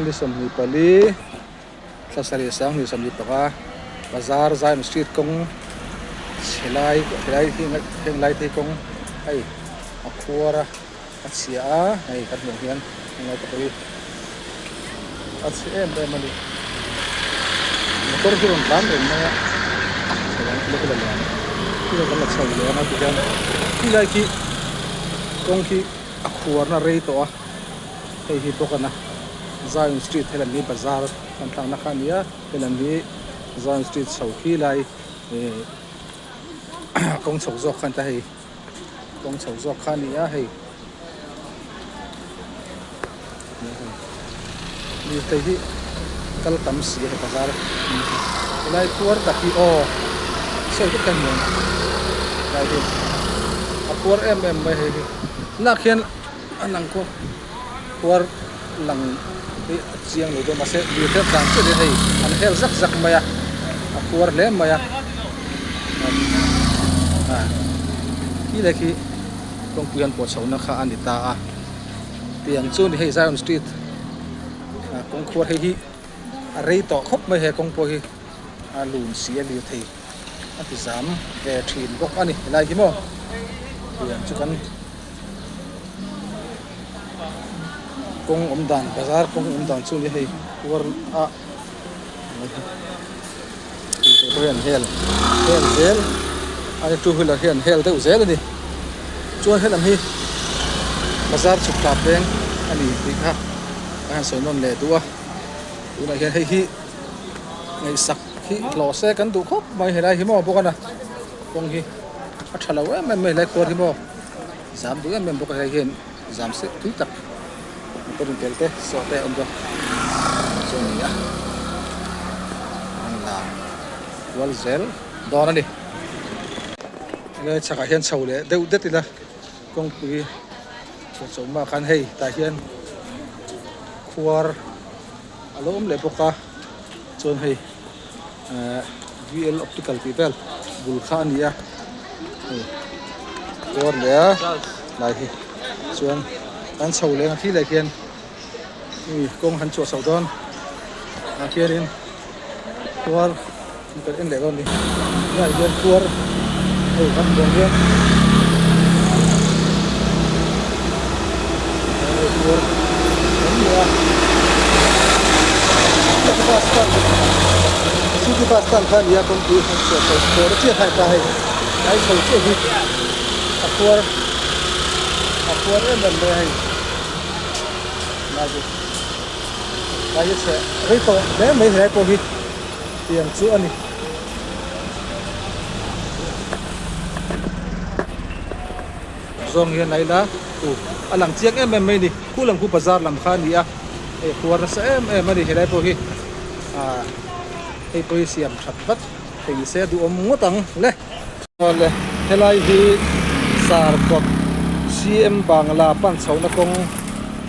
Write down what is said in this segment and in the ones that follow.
Ni 24 thla sarih 2025 bazar Zion street kawng chhe lai helai hi heng lai te hi kawng hei a khuar a a chhia a hei kan hmuh hian heng lai te pawh hi a chhe em em a ni motor hi rawn tlan reng mai a kan la chho leh ang a tikhian khilai khi kawng khi a khuarna rei tawh a hei hi bawk a na Zion street helam hi bazar kan thlakna kha a ni a helam hi Zion street chho khi lai ihh kawng chho zawk kha a ni ta hei kawng chho zawk kha a ni a hei lirthei hi kal tam si a hei bazar helai khuar tak hi aw sawi vek hian nuam helai hi a khuar em em mai hei hi lak hian a lang khaw khuar lang hi a chiang lo deuh mahse lirthei a tlan chiah hian hei an hel zak zak mai a a khuar hle mai a khi leh khi kawngpui an pawh chhohna kha a ni ta a tiang chu ni hei Zion street ah kawng khuar hei hi a rei tawh khawp mai he kawng pawh hi a lun si a lirthei a ti zam ve thin bawk a ni helai hi maw tiang chu kan kawng awm dan bazar kawng awm dan chu ni hei khuar a lirthei pawh hian hel hel zel a ni two wheeler hian hel deuh zel a ni chuan helam hi bazar chhuk tla peng a ni tih kha a han sawi nawn leh duh a tunah hian hei hi ngaihsak hi hlawh se kan duh khawp mai helai hi maw bawk a na kawng hi a tha lo em em mai helai khuar hi maw zam duh em em bawk a hei hian zam se tui tak motor in tel te saw te a awm bawk chu a ni a an la kual zel dawn a ni helai chhakah hian chho leh deuh det ila kawngpui chho chho hmaah khan hei tah hian khuar a lo awm leh bawk a chuan hei ehh V L optical tih vel bul kha a ni a hei khuar leh a tlai hi chuan an chho leh ang khi leh khian mi kawng han chhuah chhoh dawn ah khianin khuar kan en leh dawn a ni tunah hian khuar hei kan hmuh ang hian hei khuar kan hmu a city bus stand city bus stand kha a ni a kawngpui han chhuah chho khuar chiah kha a ni ta hei tlai chho chiah hi a khuar a khuar em em mai a hei lai hi lai hi chhe rei tawh hle mai helai pawh hi tiang chu a ni. Zawng hian a ila u a lang chiang em em mai a ni khu lam khu bazar lam kha a ni a hei khuar nasa em em a ni helai pawh hi ah hei pawh hi siam that vat thei ni se a duhawm ngawt ang le. Awle helai hi Zarkawt CM Bangla pan chhohna kawng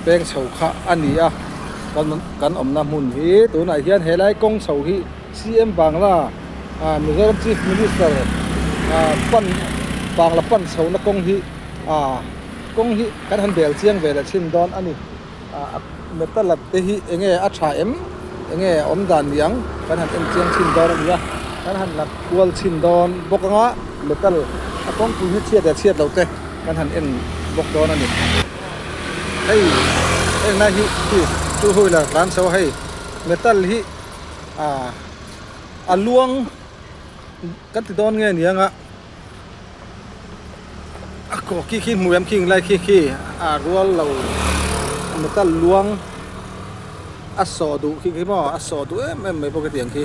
peng chho kha a ni a kan kan awmna hmun hi tunah hian helai kawng chho hi CM Bangla ah Mizoram Chief Minister ah pan Bangla pan chhohna kawng hi ah kawng hi kan han bel chiang ve leh thin dawn a ni ah metal a te hi eng nge a tha em eng nge awm dan ni ang kan han en chiang chhin dawn a ni a kan han la kual chhin dawn bawk anga metal a kawngpui hi chhiat leh chhiat loh te kan han en bawk dawn a ni hei heng lai hi khi two wheeler tlan chho a hei metal hi ah a luang kan ti dawn nge ni anga. A kaw khi khi hmuh em khi lai khi khi a rual lo metal luang a sawh duh khi khi maw a sawh duh em em mai bawk hetiang khi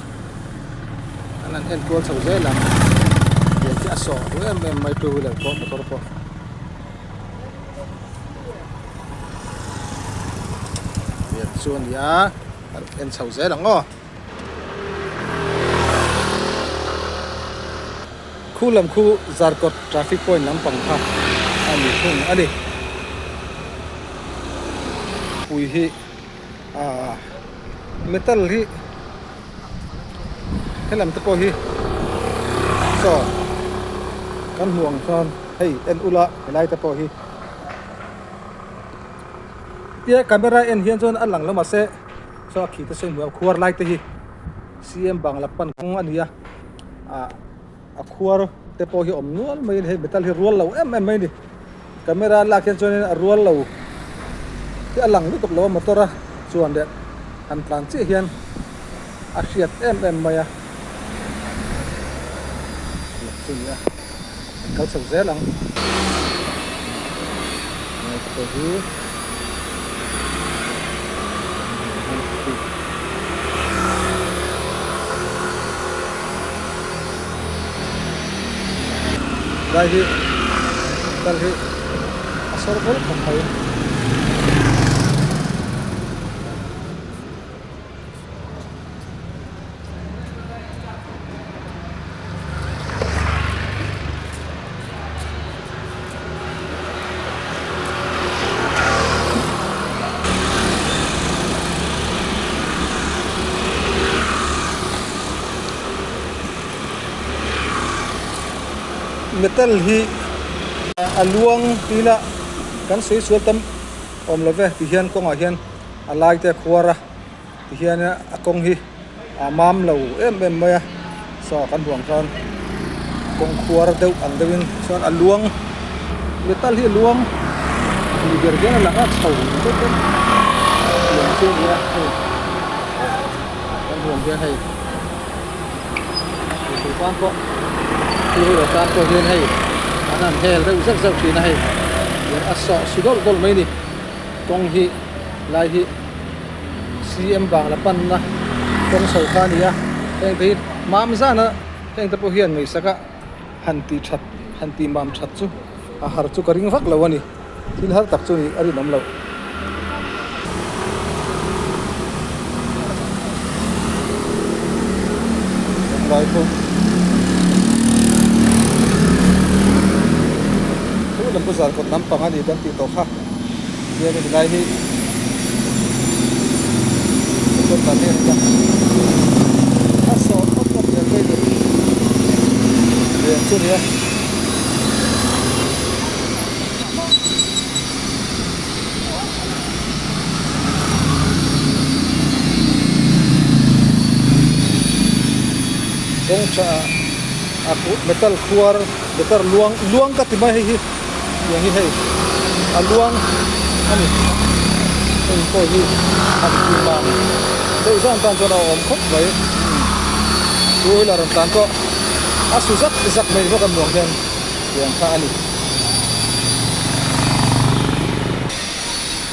an han en kual chho zel ang tiang khi a sawh duh em em mai two wheeler pawh motor pawh. Tiang chu a ni a an en chho zel ang aw. Khu lam khu Zarkawt traffic point lampang kha a ni thung a ni. Pui hi aaa metal hi helam te pawh hi saw kan hmuh ang chuan hei en ula helai te pawh hi tia camera en hian chuan a lang lo mahse. Saw a khi te sawi hmuh a khuar lai te hi CM Bangla pan kawng a ni a ah a khuar te pawh hi a awm nual mai a ni hei metal hi rual lo em em mai a ni camera a lak hian chuanin a rual lo hi a lang lutuk lo a motor a chuan leh han tlan chiah hian a hriat em em mai a chu ni a kan kal chho zel ang pawh hi. Lai hi kal hi a sawr bawlh khawp mai. Metal hi a luang tila kan sawi sual tam awm lo ve ti hian kawngah hian a lai te a khuar a ti hian a kawng hi a mam lo em em mai a saw kan hmuh ang chuan kawng khuar deuh ang deuhin chuan a luang metal hi a luang ni ber hian a lang a chho deuh deuh tiang chu a ni a hei kan hmuh ang hian hei mipui tan pawh two wheeler tan pawh hian hei an han hel deuh zeuh zeuh thin a hei a sawh su dawlh dawlh mai a ni kawng hi lai hi. CM Bangla panna kawng chho kha a ni a, heng te hi mam zana heng te pawh hian ngaihsak a han tih that han tih mam that chu a har chu ka ring vak lo a ni, thil har tak chu nih a rinawm loh. Lai pawh chu lam chu zarkawt lampang a ni kan tih tawh kha. Hian heti lai hi motor tlan hi a ni a a sawh awp awp zel mai ni lian chu a ni a. Kawng tha ah a metal khuar metal luang luang ka ti mai hei hi. Tiang hi hei a luang a ni hei pawh hi han tih mam deuh zan tan chuan a awm khawp mai two wheeler rawn tlan pawh a su zak zak mai bawk a nuam hian tiang kha a ni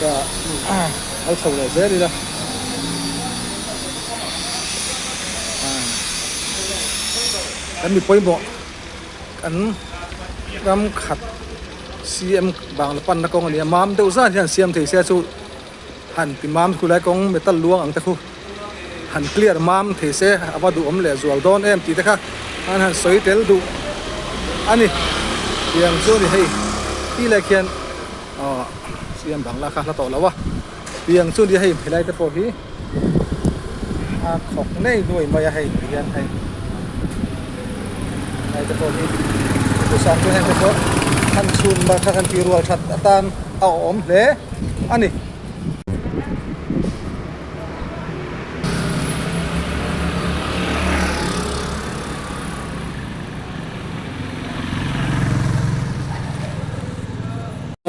ka kal chho leh zel ila kan mi pawimawh. Kan ram khat CM Bangla panna kawng a ni a, mam deuh zan hian siam thei se chu han ti mam khulai kawng metal luang ang te khu han clear mam thei se a va duhawm leh zual dawn em tih te kha an han sawi tel duh a ni. Tiang chu a ni hei ti lai khian aw CM Bangla kha hla tawh lo a, tiang chu a ni hei helai te pawh hi a khawk nei nuai mai a hei ti hian hei hei te pawh hi thusam chu heng te pawh han chhun bar kha kan tih rual that atan a awm hle a ni.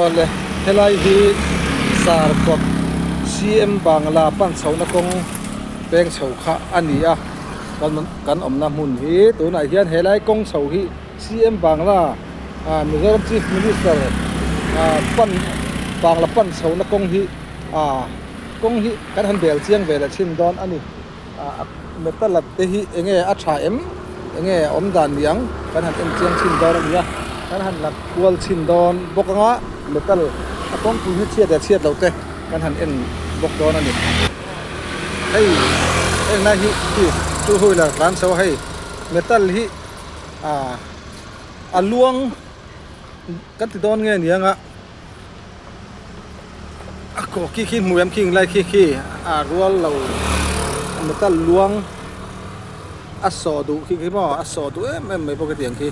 Awle helai hi Zarkawt CM Bangla pan chhohna kawng peng chho kha a ni a kan awmna hmun hi tunah hian helai kawng chho hi CM Bangla ah Mizoram Chief Minister ah pan Bangla pan chhohna kawng hi ah kawng hi kan han bel chiang ve leh thin dawn a ni. Ah metal at te hi enge a tha em enge a awm dan ni ang kan han en chiang chhin dawn a ni a kan han la kual chhin dawn bawk anga metal a kawngpui hi chhiat leh chhiat loh te kan han en bawk dawn a ni hei heng lai hi khi two wheeler tlan chho a hei metal hi ah a luang kan ti dawn nge ni anga. A kaw khi khi hmuh em khi lai khi khi a rual lo metal luang a sawh duh khi khi maw a sawh duh em em mai bawk hetiang khi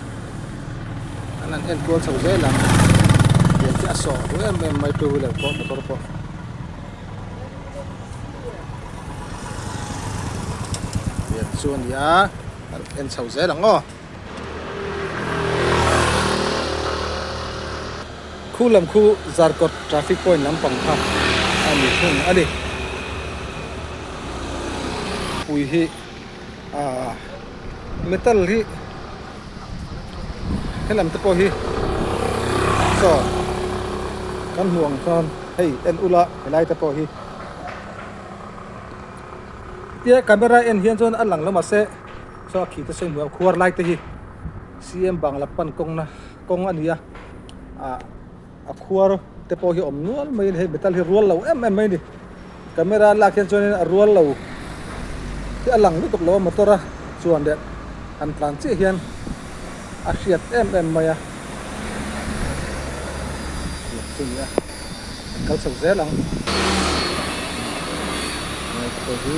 an han en kual chho zel ang tiang khi a sawh duh em em mai two wheeler pawh motor pawh. chu a ni a en chho zel ang aw. Khu lam khu Zarkawt traffic point lampang kha a ni thung a ni. Pui hi aaa metal hi helam te pawh hi saw kan hmuh ang khan hei en ula helai te pawh hi tia camera en hian chuan a lang lo mahse saw a khi te sawi hmuh a khuar lai te hi C_M bangla pan kawngna kawng a ni a ah a khuar te pawh hi a awm nual mai a ni hei metal hi rual lo em em mai a ni camera lak hian chuanin a rual lo hi a lang lutuk lo a motor a chuan leh han tlan chiah hian a hriat em em mai a tiang chu a ni a kan kal chho zel ang pawh hi.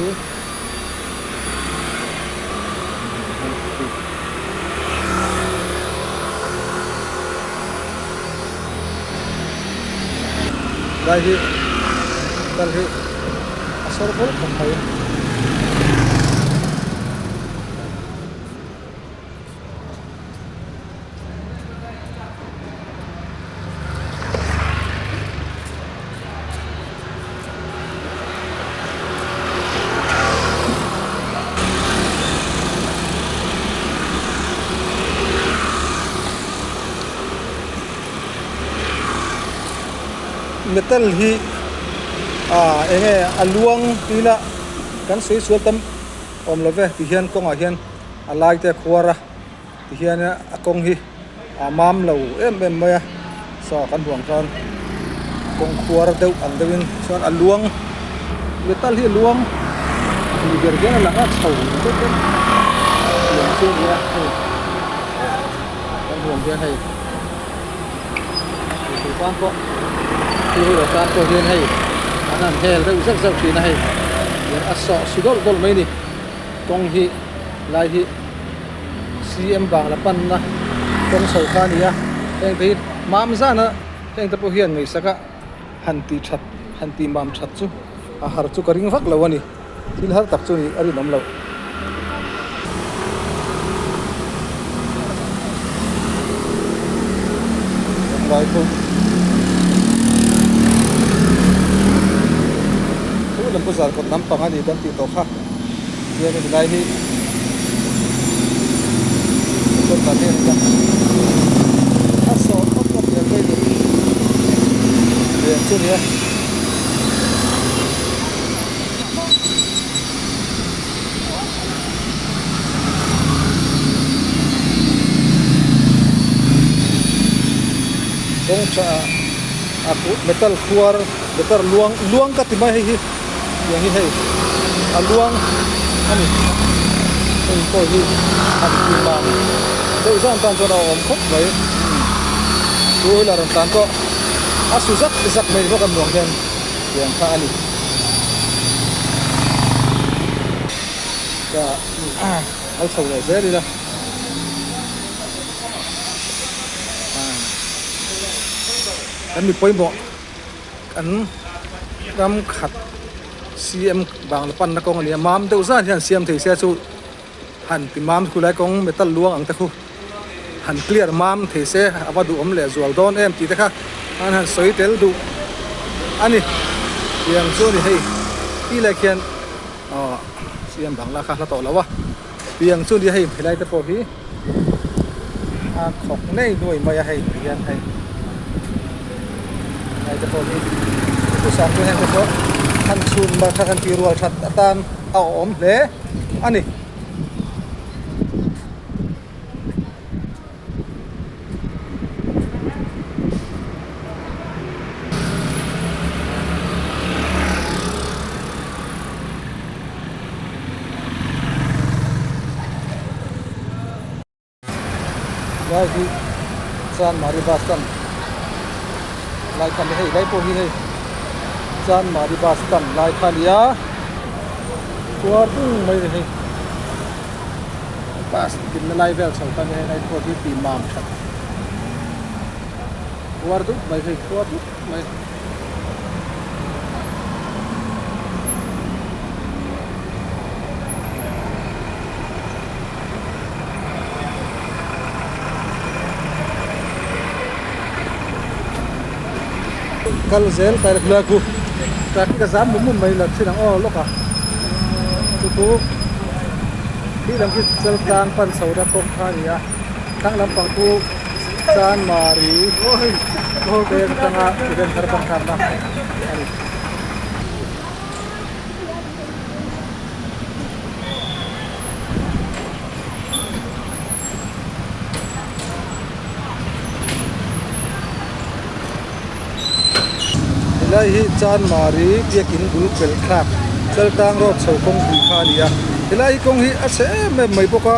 Lai hi kal hi a sawr bawlh khawp mai. Metal hi ah eng nge a luang tila kan sawi sual tam awm lo ve ti hian kawngah hian a lai te a khuar a ti hian a kawng hi a mam lo em em mai a saw kan hmuh ang chuan kawng khuar deuh ang deuhin chuan a luang metal hi a luang ni ber hian a lang a chho deuh deuh tiang chu a ni a hei kan hmuh ang hian hei mipui tan pawh two wheeler tan pawh hian hei an han hel deuh zeuh zeuh thin a hei tiang a sawh su dawlh dawlh mai a ni kawng hi lai hi. CM Bangla panna kawng chho kha a ni a, heng te hi mam zana heng te pawh hian ngaihsak a han tih that han tih mam that chu a har chu ka ring vak lo a ni, thil har tak chu a nih a rinawm loh. Lai pawh chu lam pawh zarkawt lampang a ni kan tih tawh kha. Hian heti lai hi motor tlan hi a ni a a sawh khawp khawp hmel mai a ni lian chu a ni a. Kawng tha ah a metal khuar metal luang luang ka ti mai hei hi. Tiang hi hei a luang a ni hei pawh hi han tih mam deuh zan tan chuan a awm khawp mai two wheeler an tlan pawh a su zak zak mai bawk a nuam hian tiang kha a ni ka kal chho leh zel ila kan mi pawimawh. Kan ram khat CM bangla panna kawng a ni a mam deuh zan hian siam thei se chu han ti mam khu lai kawng metal luang ang te khu han clear mam thei se a va duhawm leh zual dawn em tih te kha an han sawi tel duh a ni tiang chu a ni hei ti lai khian aw CM bangla kha hla tawh lo a tiang chu a ni hei helai te pawh hi a khawk nei nuai mai a hei ti hian hei helai te pawh hi thusam chu heng te pawh han chhun mar kha kan tih rual that atan a awm hle a ni. Lai hi Chanmari bus stand lai kha ni hei lai pawh hi hei Chanmari bus stand lai kha a ni a khuar tung mai a ni hei bus dinna lai vel chho kha a ni hei lai pawh hi tih mam that khuar dup mai hei khuar dup mai. kal zel ta ila khulai khu traffic a zam mum mum mai la thin ang aw lawk a chu chu khi lam khi chaltlang pan chho na kawng kha a ni a thlang lampang chu Chanmari peng atanga event thar pan thlakna a ni. Helai hi Chanmari biakin bul pelh thlak Chaltang road chho kawng pui kha a ni a, helai hi kawng hi a chhe em em mai bawk a,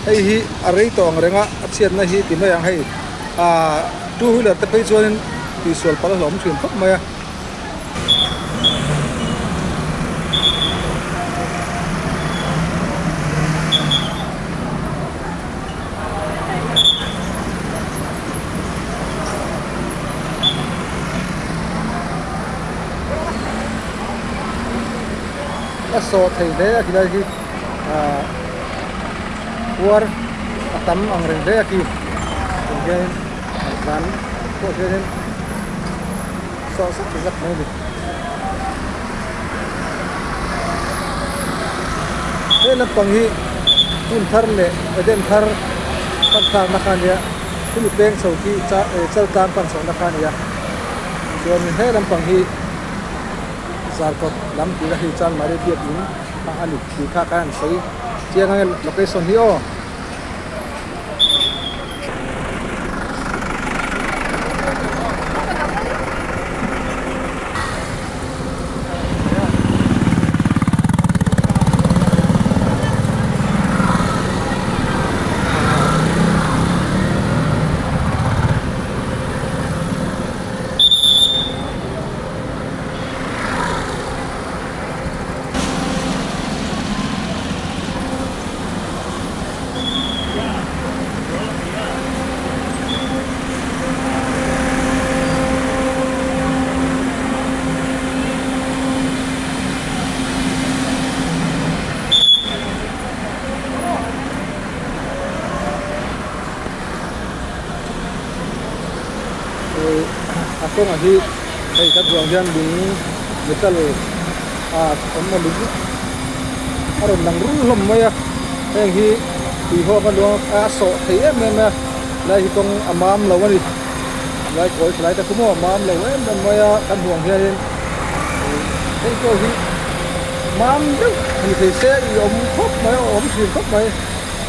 hei hi a rei tawh ang reng a, a chhiatna hi ti mai ang hei ahh two wheeler te phei chuanin tihsual palh a hlauhawm thin khawp mai a. A sawh thei hle a khilai hi ahh khuar a tam ang reng hle a khi tiang hianin an tlan pawh hianin sawh zak zak mai a ni. He lampang hi hun thar leh Eden thar pan thlakna kha a nia chumi peng chho khi Chaltlang pan chhohna kha a ni a chuanin he lampang hi Zarkawt lam tih na hi Chanmari biakin kha a ni tih kha kan han sawi chiang ang e location hi aw. A kawngah hi hei kan hmuh ang hian lung metal ah awm a lung a rawn lang rul hlawm mai a heng hi tui hawk a luang a a sawh thei em em a lai hi kawng a mam lo a ni lai kawi thalai te khu maw a mam lo em em mai a kan hmuh ang hianin hei pawh hi mam deuh ni thei se i awm khawp mai a awm thin khawp mai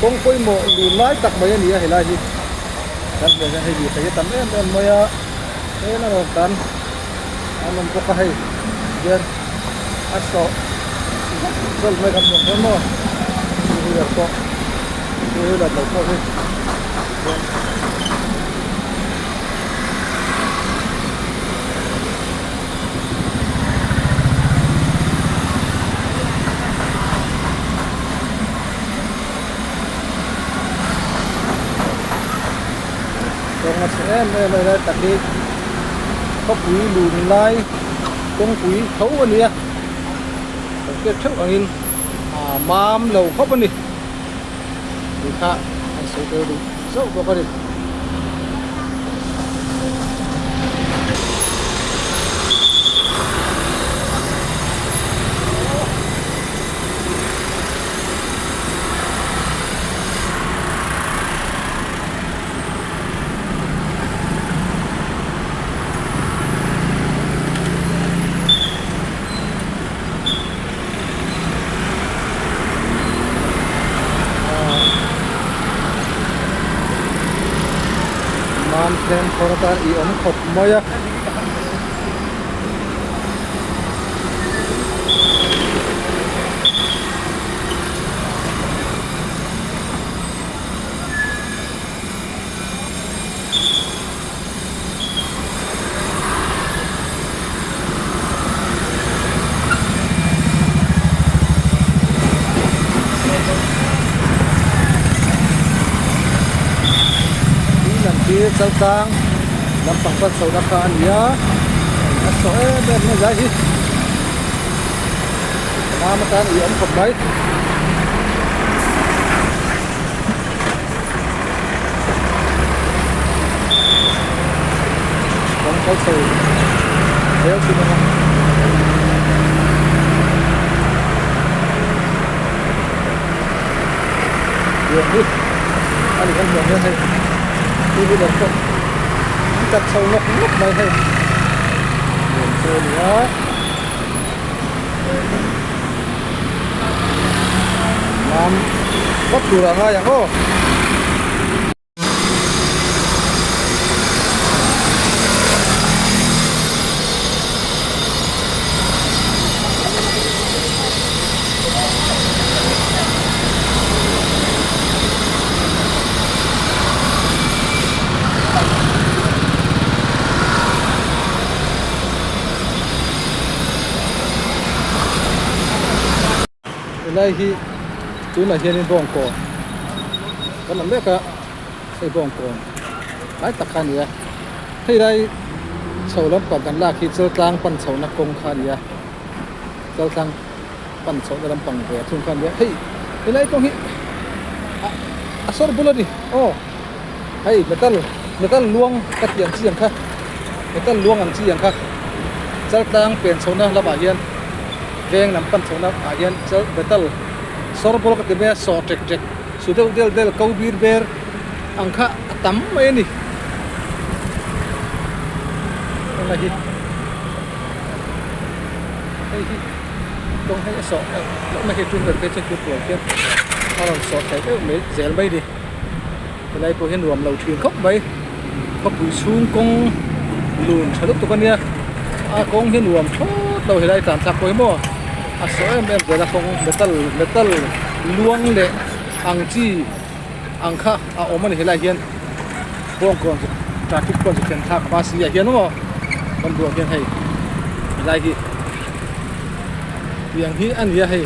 kawng pawimawh lun lai tak mai a ni a helai hi kan hmuh ang hian hei lirthei hi a tam em em mai a he lamah tan an awm bawk a hei hian a sawh zauh zauh mai kan hmuh ang hian maw two wheeler pawh two wheeler lo pawh hi chuan kawng a chhe em em a helai tak hi khawpui lun lai kawngpui tho a ni a kan hriat theuh angin aa mam lo khawp a ni tih kha an sawi tel duh zauh bawk a ni. Mam thleng khawr atan i awm khawp mai a. Tui lam hi chaltlang lampang pan chho na kha a ni a a sawh em em mai zai hi mam atan ui awm khawp mai. Kawng kal chho zel thin ang a. Tiang hi a ni kan hmuh ang hian hei two wheeler pawh an tat chho nawk nawk mai hei tiang chu a ni a. Mam vak tur ah ngai ang aw. Helai hi tunah hianin bawngkawn kan la mek a hei bawngkawn tlai tak kha a ni a hei lai chho lampang kan lak hi chaltlang pan chhohna kawng kha a ni a chaltlang pan chhohna lampang ve thung kha a ni a hei helai kawng hi ah a sawr bul a ni aw hei metal metal luang ka tih ang chi ang kha metal luang ang chi ang kha chaltlang pen chhohna lamah hian veng lam pan chhohna ah hian chal metal sawr bul ka ti mai a sawh ṭek ṭek su deuh del del ko bir ber ang kha a tam mai a ni helai hi hei hi kawng hei a sawh lohna hi ṭum ber phei chuan tual khian a rawn sawh thei deuh mai zel mai a ni. Helai pawh hi nuam lo thin khawp mai khawpui chhung kawng lun tha lutuk ania a kawng hi nuam thlawt lo helai tan thlak pawh hi maw a saw em em zel a kawng metal metal luang leh ang chi ang kha a awm a ni helai hian bawngkawn chu traffic pawh chu thlen thlak hma si ah hian maw kan buang hian hei helai hi tiang hi a ni a hei.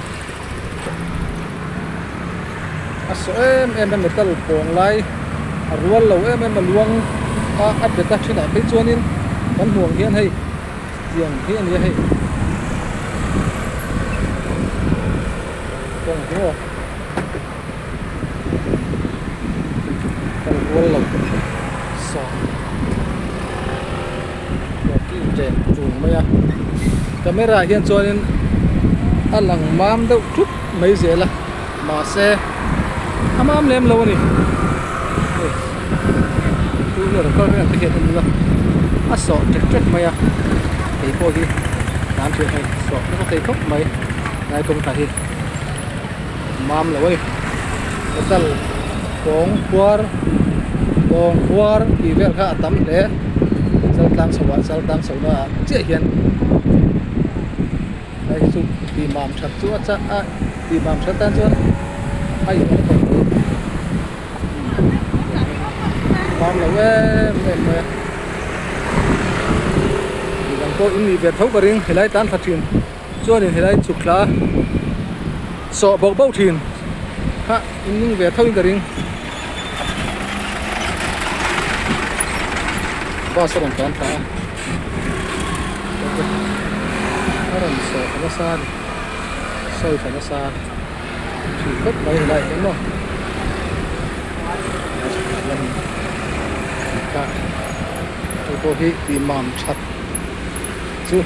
A saw em em a metal pawng lai a rual lo em em a luang a a bet a thenah phei chuanin kan hmuh ang hian hei tiang hi a ni a hei kawng hi maw kal rual lo saw ṭek ṭung mai a camera ah hian chuanin a lang mam deuh thup mai zel a mahse a mam lem lo a ni hei two wheeler kal reng te hian en ila a sawh ṭek ṭek mai a kei pawh hi tlan ṭhin hei sawh nasa thei khawp mai lai kawngka hi mam lo a ni metal kawng khuar kawng khuar tih vel kha a tam hle chaltlang chho ah chaltlang chho na ah chiah hian hei hi chu tih mam that chu a chak a tih mam that tan chuan a in awm khawp mai mam lo em em mai a midang pawh in nih ve tho ka ring helai tan thla thin. Chuanin helai chhuk thla sawh bawk bawk thin kha in ning ve tho in ka ring. Bus a rawn tlan thla a a rawn sawh thla nasa a ni sawi thla nasa thin khawp mai helai ah hian maw hei pawh hi tih mam that chu.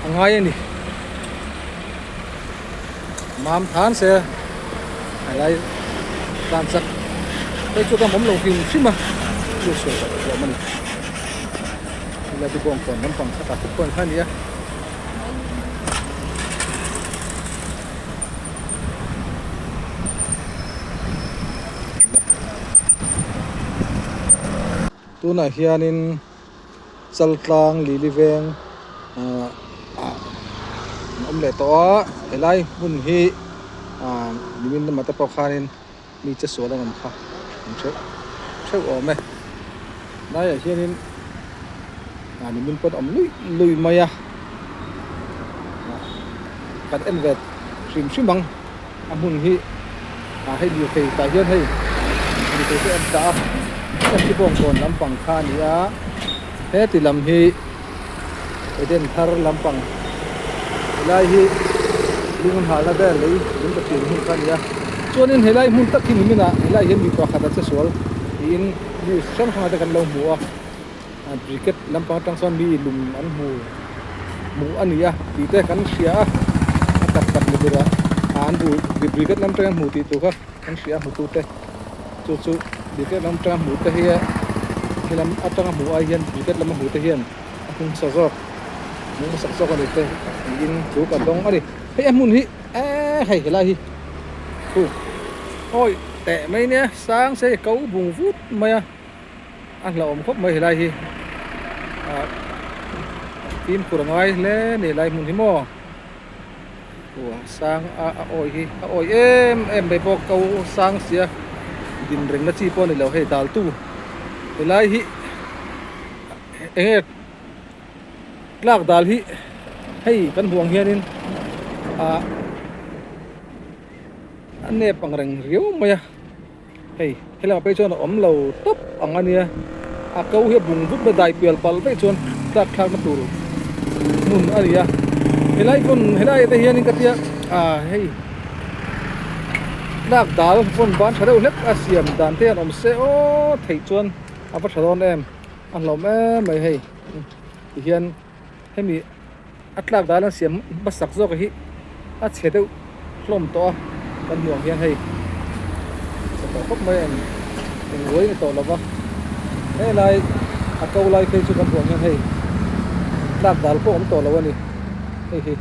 A ngai a ni. Mam than se helai tlan chak hei chu ka mawm lo hrim hrim a chu sawi tak a awm a ni. Helai chu bawngkawn lampang kha traffic point kha a ni a. Tunah hianin. Chaltlang Lili veng ah ah an awm leh tawh a helai hmun hi ah nimin lamah te pawh khanin mi che sual an awm kha an theuh theuh awm e helaiah hianin ah nimin pawh an awm luih luih mai a ah kan en ve hrim hrim ang a hmun hi ah hei lirthei tah hian hei lirthei te an dah a heti bawngkawn lampang kha a ni a heti lam hi Eden thar lampang helai hi lung halna vel lei lung ka ṭin hmun kha a ni a chuanin helai hmun tak hi nimin ah helai hian mipa khat a che sual tiin news hrang hrang ah te kan lo hmu a. Brigade lampang atang chuan mi lum an hmu hmuh a ni a tih te kan hria a, a tak tak ni tura an hmu brigade lam atanga hmu tih tur kha kan hria a hmutu te chu chu brigade lam atanga hmu te hi helam atanga hmuh ai hian brigade lama hmu te hian a hmung hmasa zawk hmung hmasak zawk a ni te tiin thu kan dawng a ni hei a hmun hi eee hei helai hi thu awi teh mai nia sang se ko bung vut mai a. A hlauhawm khawp mai helai hi ah fimkhur a ngai hle a ni helai hmun hi maw uah sang a a awi hi a awi em em mai bawk ko sang sia din reng na chi pawh a ni lo hei dal tu helai hi eng nge tlak dal hi hei kan hmuh ang hianin ah a nep ang reng riau mai a. Hei helamah phei chuan a awm lo tawp ang a nia, a ko hi a bung vut mai dai pial palh veih chuan tlak thlakna tur hmun a ni a, helai pawn helai te hianin ka tia ah hei tlak dal vawn ban tha deuh hlek a siam dan te hian awm se aw theih chuan a va tha dawn em a hlauhawm em mai hei tihian hemi a tlak dal an siam hmasak zawk hi a chhe deuh hlawm tawh a kan hmuh ang hian hei chhe tawh khawp mai a eng eng ruai ni tawh lova helai a ko lai phei chu kan hmuh ang hian hei tlak dal pawh awm tawh lo a ni hei hi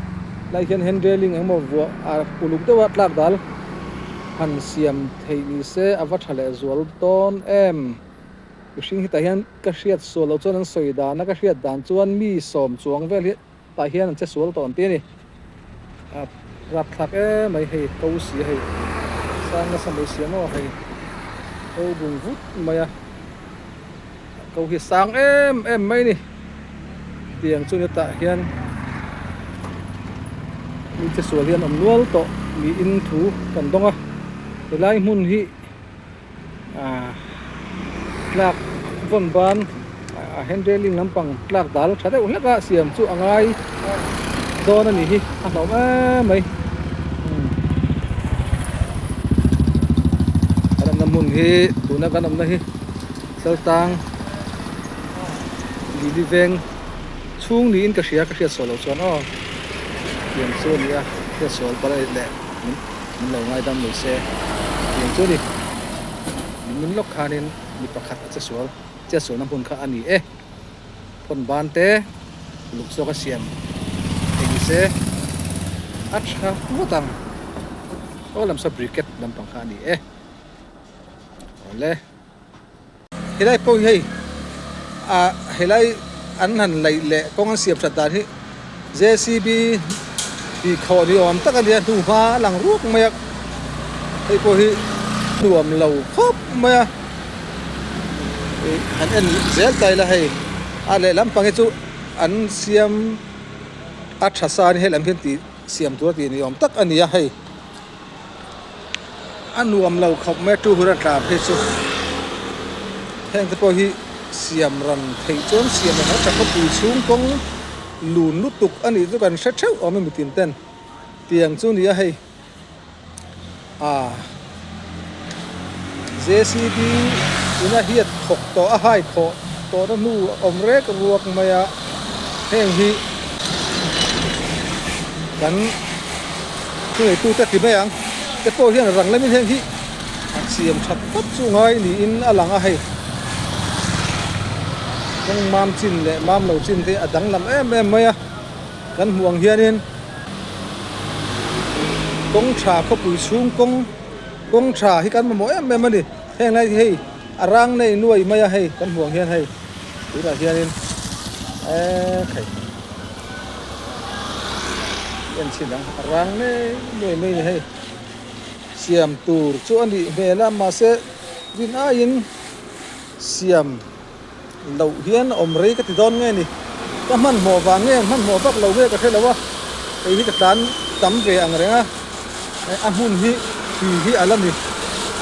lai hian hand railing engemaw vuah a uluk deuh a tlak dal han siam theih ni se a va tha leh zual dawn em. Mihring hi tah hian ka hriat sual loh chuan an sawi dan a, ka hriat dan chuan mi sawm chuang vel hi tah hian an che sual tawh an ti a ni. A rapthlak em mai hei ko si a hei sang nasa mai si a maw hei ko bung vut mai a, ko hi sang em em mai a ni. Tiang chu ni tah hian mi che sual hi an awm nual tawh niin thu kan dawng a, helai hmun hi. Ahh tlak vawn ban a hand railing lampang tlak dal tha deuh hlek a siam chu a ngai dawn a nih hi a hlauhawm em mai kan awmna hmun hi tuna kan awmna hi Chaltang Lili veng chhung niin ka hria ka hriat sual loh chuan aw tiang chu a ni a hriat sual palh leh min lo ngaidam mai se tiang chu a ni. Min lawk khanin mi pakhat a che sual chet sualna hmun kha a ni e. Phone ban te luk zawk a siam thei ni se a tha ngawt ang. Aw lam sa briquette lampang kha a ni e. Awle. Helai pawh hi hei ah helai an han laih leh kawng an siam that dan hi J_C_B tih khawh ni awm tak a nia hnu hma a lang ruak mai a hei pawh hi nuam lo khawp mai a ih han en zel ta ila hei a lehlam pang hi chu an siam a tha sa a ni helam hian tih siam tur a tih ni awm tak a ni a hei. A nuam lo khawp mai a two wheeler tlan phei chu heng te pawh hi siam ran theih chuan siam ran a tha khawpui chhung kawng lun lutuk a nih chu kan hre theuh awm e mitin ten tiang chu ni a hei ah J_C_B in a hiat thawk tawh a hai khawh tawh na hnu a awm rek ruak mai a heng hi kan. Thuneitute ti mai ang te pawh hian rang lamin heng hi an siam that vat chu ngai niin a lang a hei. Kawng mam chin leh mam lo chin te a danglam em em mai a, kan hmuh ang hianin kawng tha khawpui chhung kawng kawng tha hi kan mamawh em em a ni. Heng lai hi hei a rang nei nuai mai a hei kan hmuh ang hian hei tunah hianin eee khai. En chhin ang a rang mai mai mai a ni hei siam tur chu a nih hmel a mahse rin aiin siam loh hian a awm rei ka ti dawn nge ni ka hmanhmawh vang nge hmanhmawh vak lo nge ka hre lo a hei hi ka tlan tam ve ang reng a a hmun hi tui hi a la ni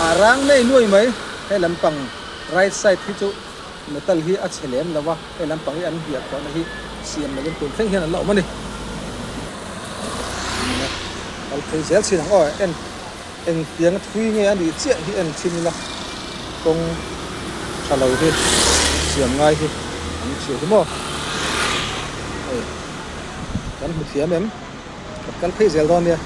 a rang nei nuai mai he lampang right side hi chu. Metal hi a chhe lem lo a, hei lampang hi an hiah tawhna hi siam lovin tun thleng hian an la awm a ni. Kal phei zel chin ang aw, en engtiang thui nge a nih chiah hi en thin ila kawng tha lo hi siam ngai hi. An chhiah hi maw? Hei kan hmu thiam em? Kan kal phei zel dawn nia.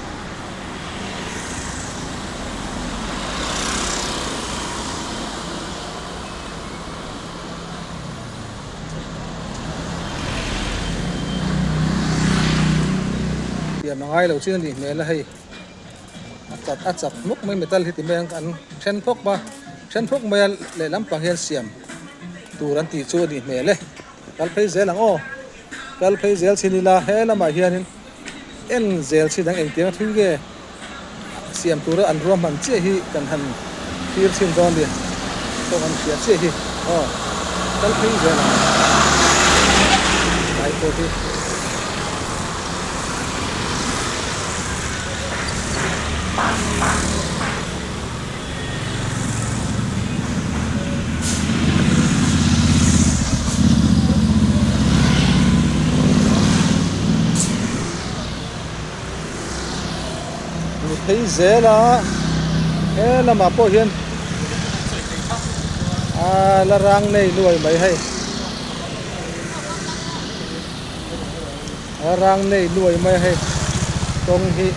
Siam a ngai lo chin a nih hmel a hei. A chat a chat hmuk mai metal hi ti mai ang an then phawk a then phawk mai a lehlam pang hian siam tur an tih chu a nih hmel e kal phei zel ang aw kal phei zel chin ila he lamah hianin en zel chin ang engtiang a thui nge siam tura an ruahman chiah hi kan han thlir chhin dawn a ni kawng an hria chiah hi aw kal phei zel ang lai pawh hi. Ni phei zel a he lamah pawh hian aa la rang nei nuai mai hei. A rang nei nuai mai a hei kawng hi.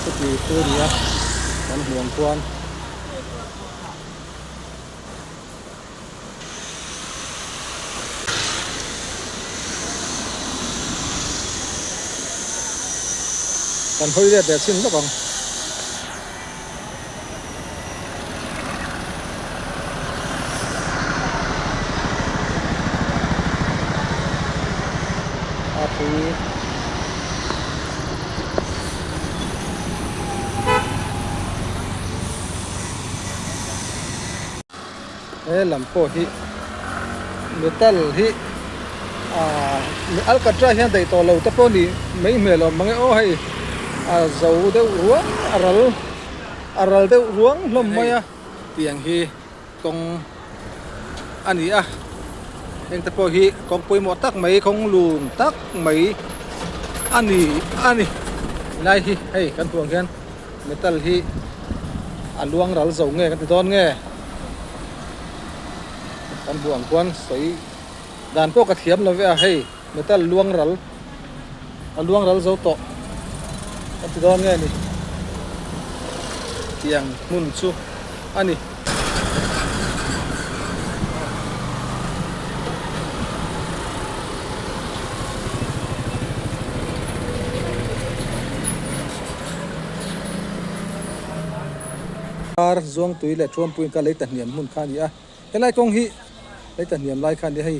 Chuti chu a ni a kan hmuh ang chuan. Kan hawi let leh chhin lawk ang. A pui. He lam pawh hi metal hi ahh alkatra hian daih tawh lo te pawh nih mai hmel awm mang e aw hei a zo deuh ruang a ral a ral deuh ruang hlawm mai a tiang hi kawng a ni a heng te pawh hi kawng pawimawh tak mai kawng lun tak mai a ni a ni helai hi hei kan hmuh ang hian. Metal hi a luang ral zo nge kan ti dawn nge? Kan hmuh ang khuan sawi dan pawh ka thiam lo ve a hei metal luang ral a luang ral zo tawh kan ti dawn nge ni tiang hmun chu a ni. Ar Zuangtui leh Thuampui in ka lei ta hniam hmun kha a ni a, helai kawng hi lei ta hniam lai kha a ni a hei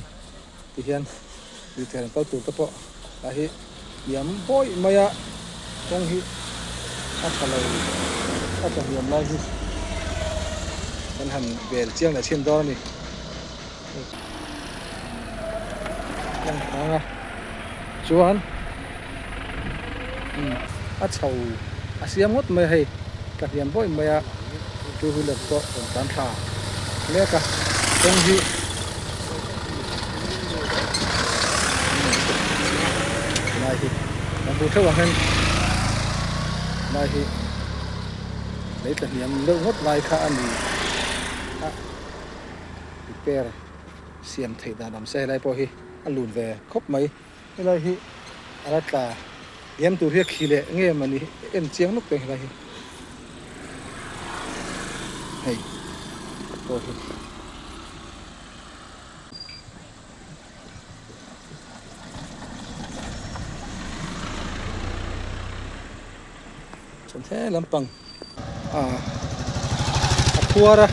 ti hian lirthei an kal tur te pawh ah hi hniam bawih mai a kawng hi a tha lo a tla hniam lai hi kan han vel chiang leh chhin dawn a ni. Lang a chuan a chho a siam ngawt mai a hei tla hniam bawih mai a two wheeler pawh rawn tlan thla mek a kawng hi lai hi kan hmu theuh ang hian lai hi lei tla hniam deuh ngawt lai kha a ni a. Repair siam theih dan awm se helai pawh hi a lut ve khawp mai helai hi a la tla diam tur hi a khi leh nge mawni en chiang lawk teh helai hi hei pawh hi. Chuan he lampang ah a khuar a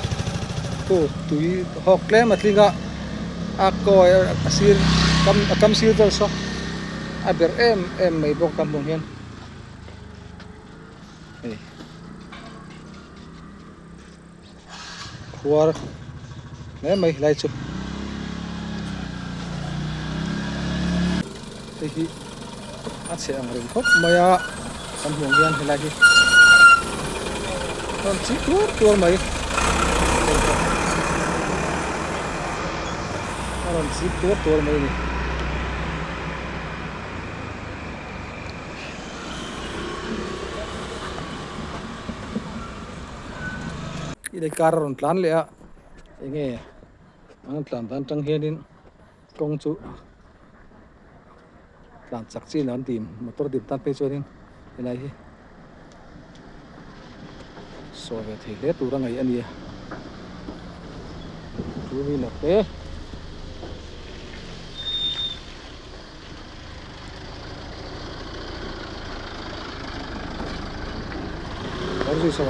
khu tui hawk tlem a tling a a kawi a sir kam a kam sir vel saw a berh em em mai bawk a hmuh hian hei khuar hle mai helai chu hei hi a chhe ang reng khawp mai a kan hmuh ang hian helai hi rawn chih tuar tuar mai a rawn chip tuar tuar mai a ni. Ilei car a rawn tlan leh a enge an tlan dan atang hianin kawng chu tlan chak chi an dim motor dim tan phei chuanin helai hi sawi ve thei hle tur a ngaih a ni a two wheeler te. Taxi chho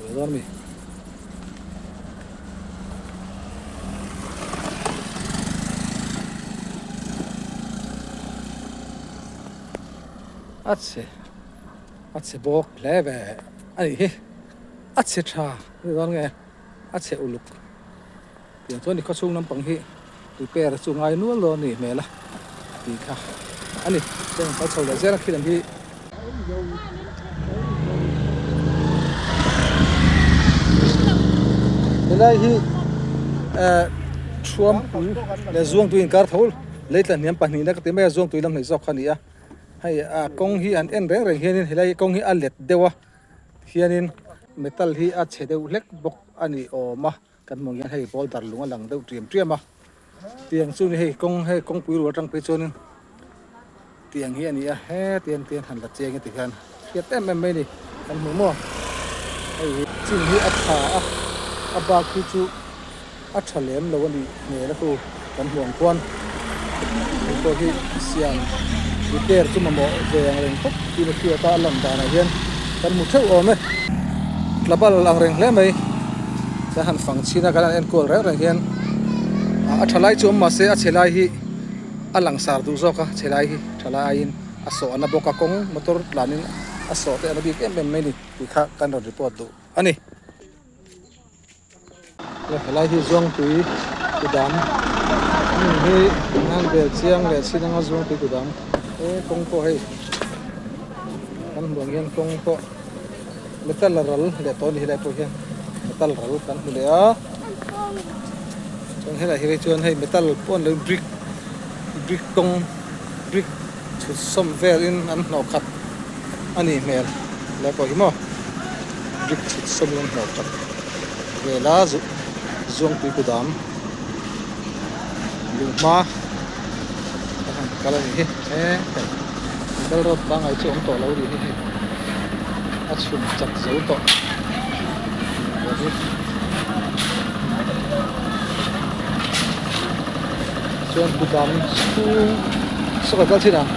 leh dawn a ni. A chhe a chhe bawk hle ve a nih hi a chhe tha a ni dawn nge a chhe uluk tiang chuan i khawchhung lampang hi repair chu ngai nual dawn a nih hmel a tih kha a ni chuan kal chho leh zel a khi lam hi. Helai hi eh thuampui leh zuangtui inkar tho lei tla hniam pahnihna ka ti mai a zuangtui lam hnaih zawk kha a ni a. Hei a kawng hi an en reng reng hianin helai kawng hi a let deuh a hianin metal hi a chhe deuh hlek bawk a ni awm a kan hmuh hian hei boulder lung a lang deuh tiam tiam a tiang chu ni hei kawng hei kawngpui rual atang phei chuanin tiang hi a ni a hetiang te hian han la cheng a ti hian hriat em em mai a ni kan hmu maw hei hi chin hi a tha a a bak hi chu a tha lem lo a nih hmel a tu kan hmuh ang khuan hei pawh hi siam repair chu mamawh ve ang reng khawp tih a hriat a a lan danah hian kan hmu theuh awm e tlabal ang reng hle mai kan han fang chhin a kan han enkawl reng reng hian a tha lai chu awm mahse a chhe lai hi a langsar duh zawk a chhe lai hi tha lai aiin a sawh ana bawk a kawng motor tlanin a sawh te ana bik em em mai a ni tih kha kan rawn report duh a ni. Helai hi Zuangtui kudam hmun hi an bel chiang leh chin anga Zuangtui kudam he kawng pawh hei kan hmuh ang hian kawng pawh metal a ral leh tawh a ni helai pawh hian metal ral kan hmu leh a chuan helai hi chuan hei metal pawh an lo brick brick kawng brick chhut sawm velin an hnawh khat a nih hmel helai pawh hi maw brick chhut sawmin an hnawh khat vel a zuangtui kudam luhma a han kal a nih hi he hei metal rod pangngai chu awm tawh lo a nih hi hei a chhun chak zo tawh chuan kudam chhung saw ka kal chin ang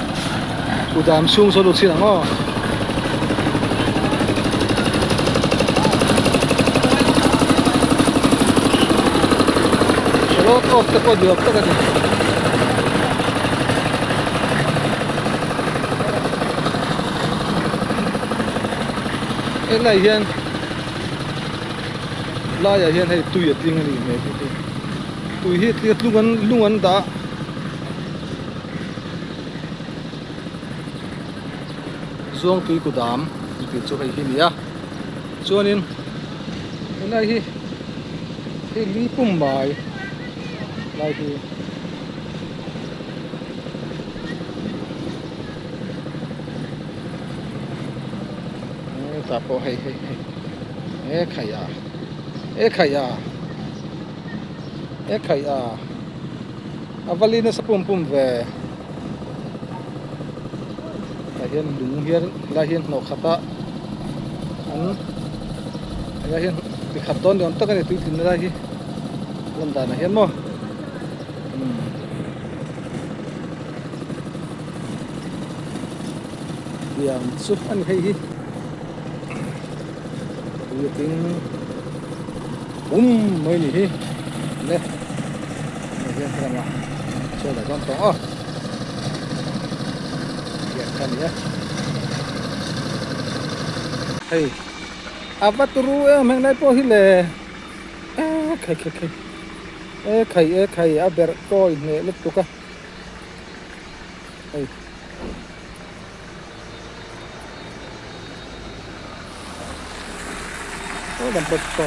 kudam chhung saw lut chin ang aw. Road off te pawh ni awm tak a ni. Helai hian laiah hian hei tui a tling a ni hmel hi tui hi a tling an lung an dah Zuangtui kudam tih chu hei hi a ni a chuanin helai hi hei li pum mai lai hi. Hetah pawh hei hei hei e khai a e khai a e khai a a va li nasa pum pum ve tah hian lung hian helai hian hnawh khat a an helai hian ti khat dawn ni awm tak a ni tuitlinna lai hi lan danah hian maw. Tiang chu a ni hei hi tui a tling pum mai a ni hi le hei hian helamah chaw lah dawn tawh aw tiang kha a ni a hei a va turu em heng lai pawh hi le e khai khai khai e khai e khai a berh kawi hneh lutuk a. Hei. Aw lam pawh chu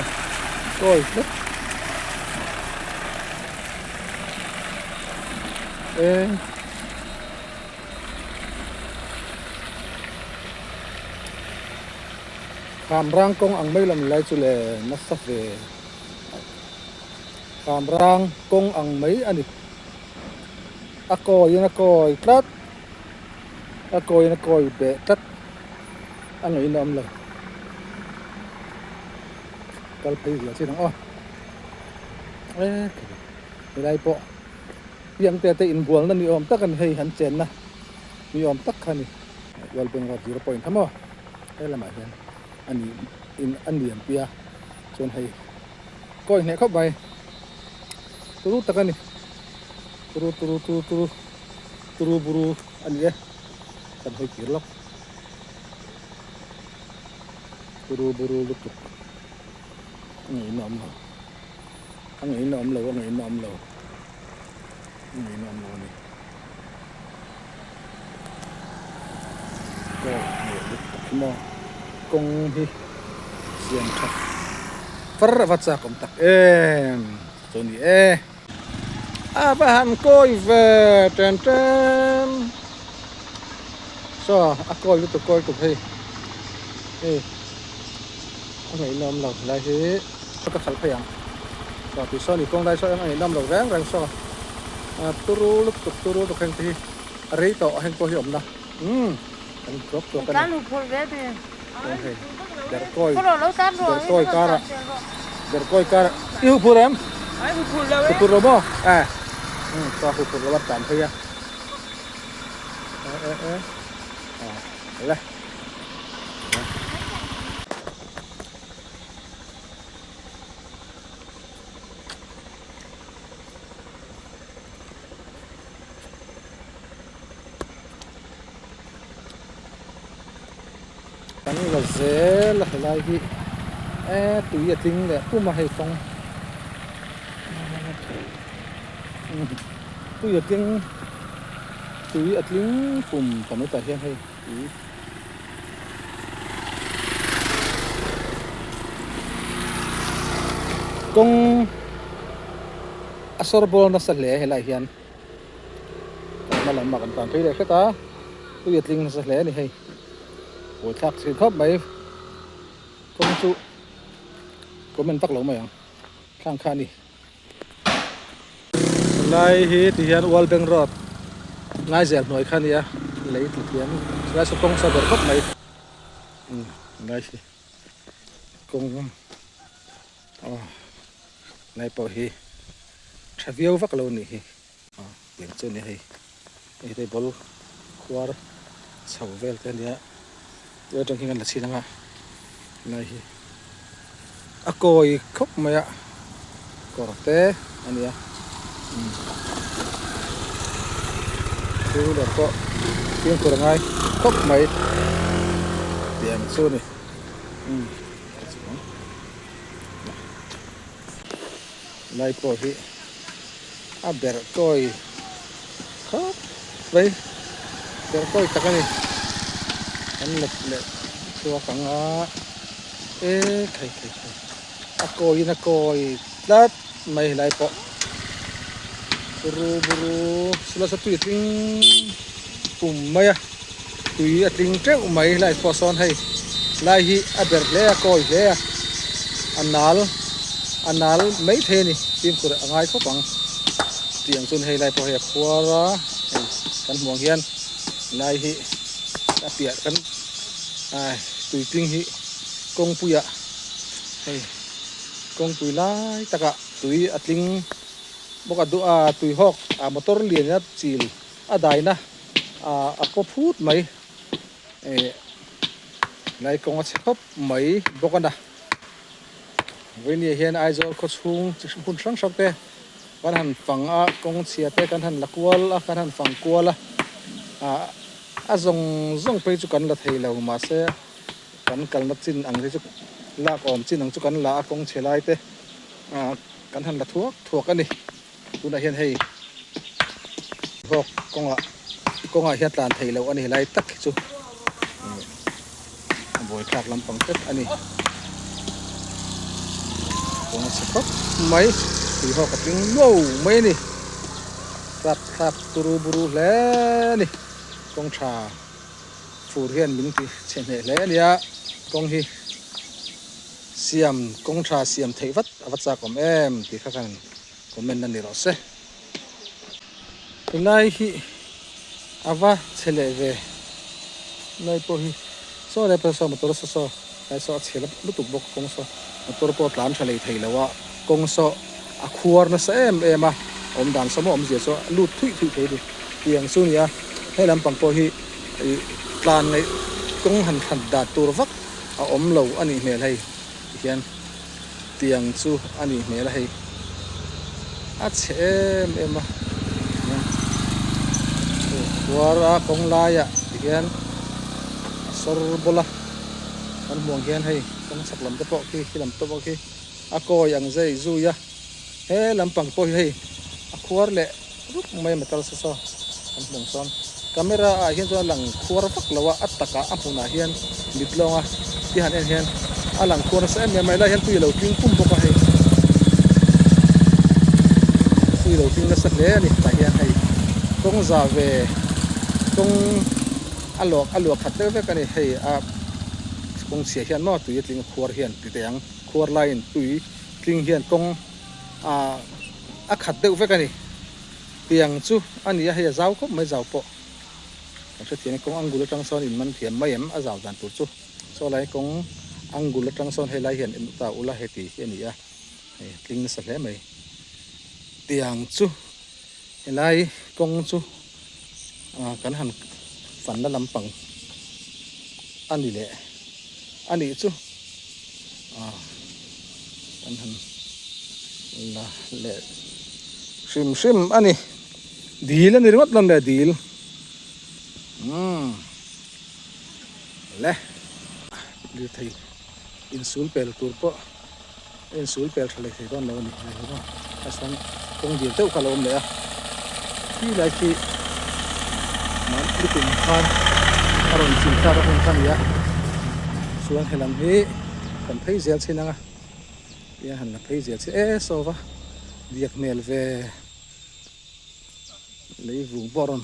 kawi hlek. E. Kham rang kawng ang mai lam lai chu le nasa ve. Kham rang kawng ang mai a ni. A kawiin a kawi tlat. A kawiin a kawi beh tlat. A ngaihna awm lo. Kal phei zia chin ang aw. E helai pawh piangte te inbualna ni awm tak a ni hei han chenna ni awm tak kha a ni. Wellbank road zero point kha maw he lamah hian a ni in a nian pi a chuan hei kawi hneh khawp mai turu tak a ni turu turu turu turu turu buru a ni e kan hawi kir lawk turu buru lutuk a ngaihna awm lo a ngaihna awm lo a ngaihna awm lo a ngaihna awm lo a ni. Aw hmuh lut tak hi maw kawng hi siam that far a va chak awm tak em chu ni e a va han kawi ve ṭen ṭen saw a kawi lutuk kawi lutuk hei hei a ngaihna awm lo helai hi ka khalh phei ang saw tih saw ni kawng lai saw a ngaihna awm lo reng reng saw turu lutuk turu lutuk heng te hi. A rei tawh a heng pawh hi awmna umm kan tuak tuak a ni. Chuan hei Derkawi Derkawi karah Derkawi karah i hu phur em? Hu phur lo maw? Eh umm ka hu phur lo a tlan phei a eh eh eh ah le. Kan la zel a helai hi e tui a tling leh pum a hei kawng tui a tling tui a tling pum ta mai tah hian hei tui. Kawng a sawr bawl nasa hle helai hian. Kan hma lamah kan tlan phei leh hret a, tui a tling nasa hle a ni hei. Buaithlak thin khawp mai kawng chu comment vak lo mai ang thlang kha a ni. Helai hi ti hian World Bank Road Ngaizel hnuai kha a ni a, lei tla thiam helai saw kawng sa ber khawp mai. Umm helai hi kawng aw. Helai pawh hi tha viau vak lo a nih hi aw tiang chu a ni hei hei te ball khuar chho vel te a nia tuna atang hian kan la chhin ang a helai hi a kawi khawp mai a kawr te a nia umm two wheeler pawh fimkhur a ngai khawp mai tiang chu a ni umm. Lai pawh hi a berh kawi khawp mai berh kawi tak a ni an let leh chhuak ang a e khai khai khai a kawiin a kawi tlat mai helai pawh buru buru nasa tui a tling pum mai a tui a tling teuh mai helai pawh sawn hei lai hi a berh hle a kawi hle a a nal a nal mai thei a ni fimkhur a ngai khawp ang tih ang chuan hei lai pawh hei a khuar a hei kan hmuh ang hian lai hi a piah kan ai tui tling hi kawngpuiah hei kawngpui lai takah tui a tling bawk a duh a tui hawk a motor lian a chil a daina ah a paw phut mai eh lai kawng a chhe khawp mai bawk a na vawinia hian Aizawl khaw chhung chi hmun hrang hrang te kan han fang a kawng chhia te kan han la kual a kan han fang kual a ah a zawng zawng phei chu kan la thei lo mahse kan kalna chin ang te chu lak awm chin ang chu kan la a kawng chhe lai te ah kan han la thuak thuak a ni. Tunah hian hei vawk kawngah kawngah hian tlan theih loh a ni helai tak hi chu a buaithlak lampang tlat a ni kawng a chhe khawp mai tui hawk a tling nuau mai a ni. Rapthlak turu buru hle a ni. Kawng tha fur hian min ti chhe hneh hle a nia. Kawng hi siam kawng tha siam theih vat a va chak awm em tih kha khan comment a ni rawh se. Helai hi a va chhe leh ve helai pawh hi saw lai pawh saw motor saw saw helai saw a chhe lutuk bawk kawng saw motor pawh tlan tha lei thei lo a kawng saw a khuar nasa em em a awm dan saw maw awmzia chu a lut thuih thuih thei a ni tiang chu a ni a he lampang pawh hi ih tlan ngaih kawng han thlan dan tur vak a awm lo a nih hmel hei tihian. Tiang chu a nih hmel a hei a chhe em em a khuar a kawng laiah ti hian a sawr bawlh a kan hmuh ang hian hei kawng chhak lam te pawh khi khi lam te pawh khi a kawi ang zei zui a he lampang pawh hi hei a khuar leh rup mai a metal saw saw kan hmuh ang sawn camera ah hian chuan a lang khuar vak lo a a takah a hmunah hian mit lawnga ti han en hian a lang khuar nasa em em a helai hian tui a lo tling pum bawk a hei tui a lo tling nasa hle a ni tah hian hei kawng zah ve kawng a luak a luah khat deuh vek a ni hei a kawng chhia hian maw tui a tling a khuar hian ti teh ang khuar laiin tui tling hian kawng ah a khat deuh vek a ni tiang chu a ni a hei a zau khawp mai zau pawh kan hrethiam e kawng angul atang sawn in man thiam mai em a zau dan tur chu saw lai kawng angul atang sawn helai hian en ta ula heti hi a ni a hei a tling nasa hle mai tiang chu helai kawng chu ah kan han fanna lampang a ni leh a nih chu ah kan han la leh hrim hrim a ni dil a ni ringawt lo le dil umm le lirthei insul pel tur pawh a insul pel tha leh thei dawn lo a ni hei hi maw a sawn kawng dil deuh kha a lo awm leh a khi lai khi lukum khan a rawn chim thlak a hun kha a ni a chuan helam hi kan phei zel chin ang a tia han la phei zel chin e saw va diak hmel ve lei vung pawh a rawn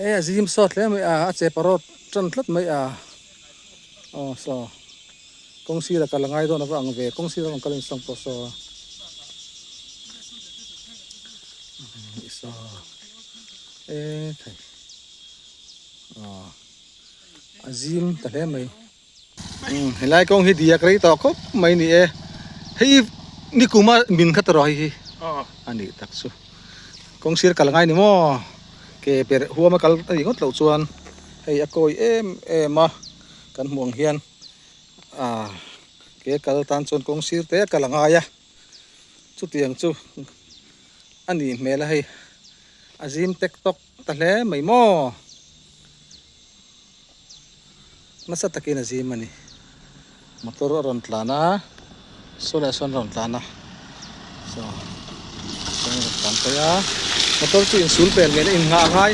e a zim sawt hle mai a a che parawt tan tlat mai a aw saw. Kawng sira kal a ngai dawn a va ang ve, kawng sira rawn kal in sawng pawh saw i saw e thei aw a zim ta hle mai umm helai kawng hi diak rei tawh khawp mai ni e hei nikuma min kha tawh hei hi a nih tak chu kawng sir kal a ngai ni maw ke per huama kal a nih ngawt loh chuan hei a kawi em em a kan hmuh ang hian. Ah ke kal tan chuan kawng sir te a kal a ngai a chutiang chu a nih hmel a hei a zim tek tawk ta hle mai maw nasa takin a zim a ni motor a rawn tlan a saw leh sawn a rawn tlan a saw sawn a rawn tlan phei a motor chu insul pel ngei na innghah a ngai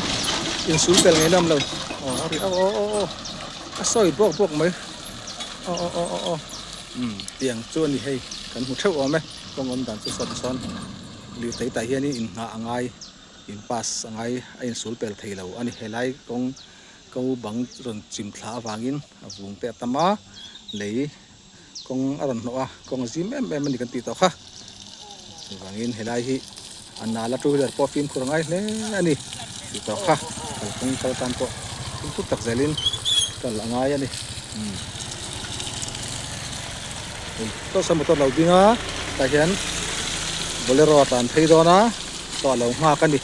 insul pel ngei na awm lo aw a ri aw aw aw aw. A sawi bawk bawk mai aw aw aw aw aw umm tiang chu a ni hei kan hmu theuh awm e kawng awm dan chu sawn sawn lirthei tah hianin innghah a ngai in pass a ngai a insul pel thei lo a ni helai kawng ko bang rawn chim thla avangin a vung te a tam a lei kawng a rawn hnawh a kawng a zim em em a ni kan tih tawh kha chuvangin helai hi a nala two wheeler pawh fimkhur a ngai hle a ni tih tawh kha kalkawng kal tan pawh fimkhur tak zelin kal a ngai a ni umm hei tawh saw motor lo ding a tah hian bolero a tlan phei dawn a saw a lo nghak a ni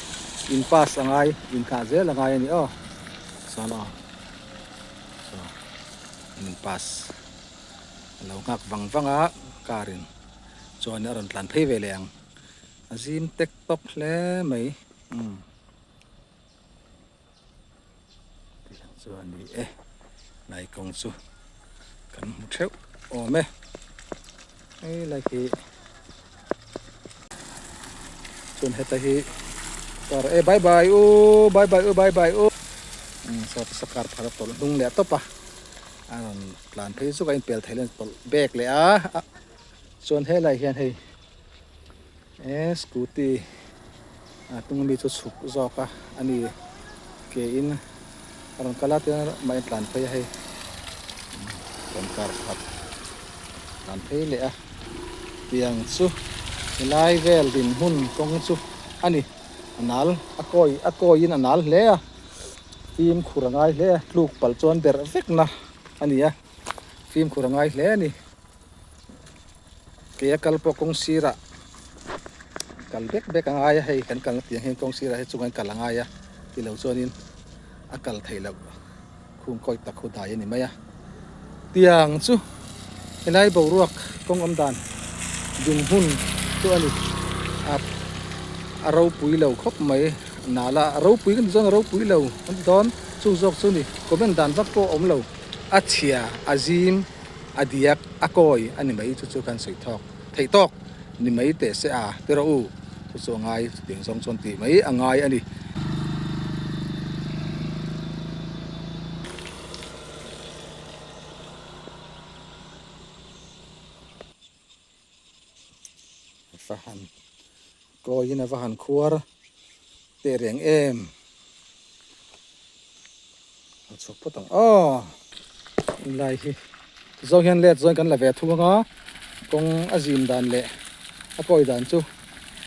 in pass a ngai inthlah zel a ngai a ni aw sawn aw saw in pass. A lo nghak vang vang a, car in chuan a rawn tlan phei ve leh ang. A zim tek tawk hle mai umm tihian chu a ni e lai kawng chu kan hmu theuh awm e hei lai khi chuan heta hi car e bye bye u bye bye u bye bye u umm saw te saw car phar a tawlh hnung leh tawp a. A rawn tlan phei zuk a inpel theih len tawlh bag leh a chuan helai hian hei eh scooty A hnung ami chu chhuk zawk a a ni ke in a rawn kal a tin mah in tlan phei a hei rawn kar khat tlan phei leh a tiang chu helai vel dinhmun kawng chu a ni a nal a kawi a kawiin a nal hle a fimkhur a ngai hle a tluk palh chuan berh vek na a ni a fimkhur a ngai hle a ni. Ke a kal pawh kawng sirah kal bek bek a ngai a hei kan kalna piang hian kawng sirah hi chungah kal a ngai a tilo chuanin a kal theih loh khung kawi tak hu dai a ni mai a tiang chu helai boruak kawng awm dan dinhmun chu a ni a a ropui lo khawp mai nala a ropui kan ti chuan a ropui lo kan ti dawn chu zawk chu ni comment dan vak pawh a awm lo a chhia a zim. A diak a kawi a ni mai chu chu kan sawi thawk theih tawk ni mai teh se a ti rawh u chu chu a ngai chutiang zawng chuan tih mai a ngai a ni. Va han kawiin a va han khuar teh reng em. A chhuak phawt ang aw lai hi zawng hian let zawn kan la ve thung anga kawng a zim dan leh a kawi dan chu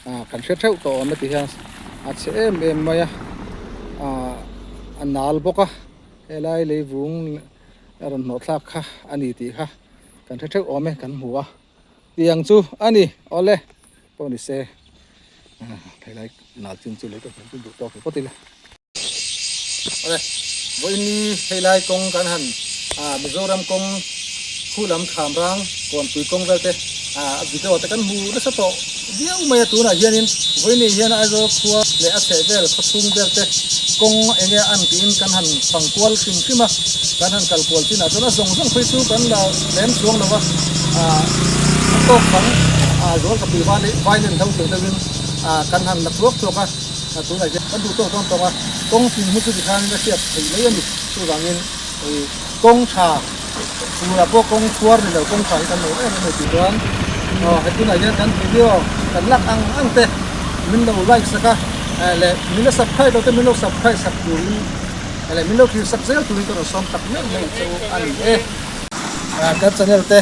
ah kan hre theuh tawh awm a ti hian a chhe em em mai a ah a nal bawk a helai leivung a rawn hnawh thlak kha a ni tih kha kan hre theuh awm e kan hmu a tiang chu a ni awle pawh ni se ah helai nal chin chu lei ka hmu duh tawk phawt ila. Awle, vawiin hei lai kawng kan han ah Mizoram kawng khu lam kham rang kawnpui kawng vel te ah video te kan hmu nasa tawh viau mai a tunah hianin vawiin ni hian Aizawl khua leh a chheh vel khawchhung vel te kawng eng nge an tiin kan han fang kual hrim hrim a kan han kal kual chinah chuan a zawng zawng phei chu kan la lem chuang lo a ah a tawk fang ah zual ka pui violent ho tih deuhin ah kan han la thuak thuak a. A tunah hian kan duh tawk dawn tawng a, kawng tin hi chuti khan a hriat theih mai a ni. Chuvangin ih kawng tha furah pawh kawng khuar ni lo kawng tha hi kan lo em em a ni tih chuan aw he tunah hian kan video kan lak ang ang te min lo like sak a leh min la subscribe lo te min lo subscribe sak turin leh min lo thlir sak zel turin ka rawn sawm tak meuh meuh che u a ni e. Kan channel te.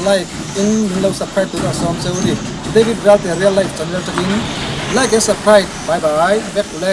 Like in min lo subscribe tur a sawm cheu ni. David Ralte Real Life channel tangin like and subscribe. Bye bye. Vek ule.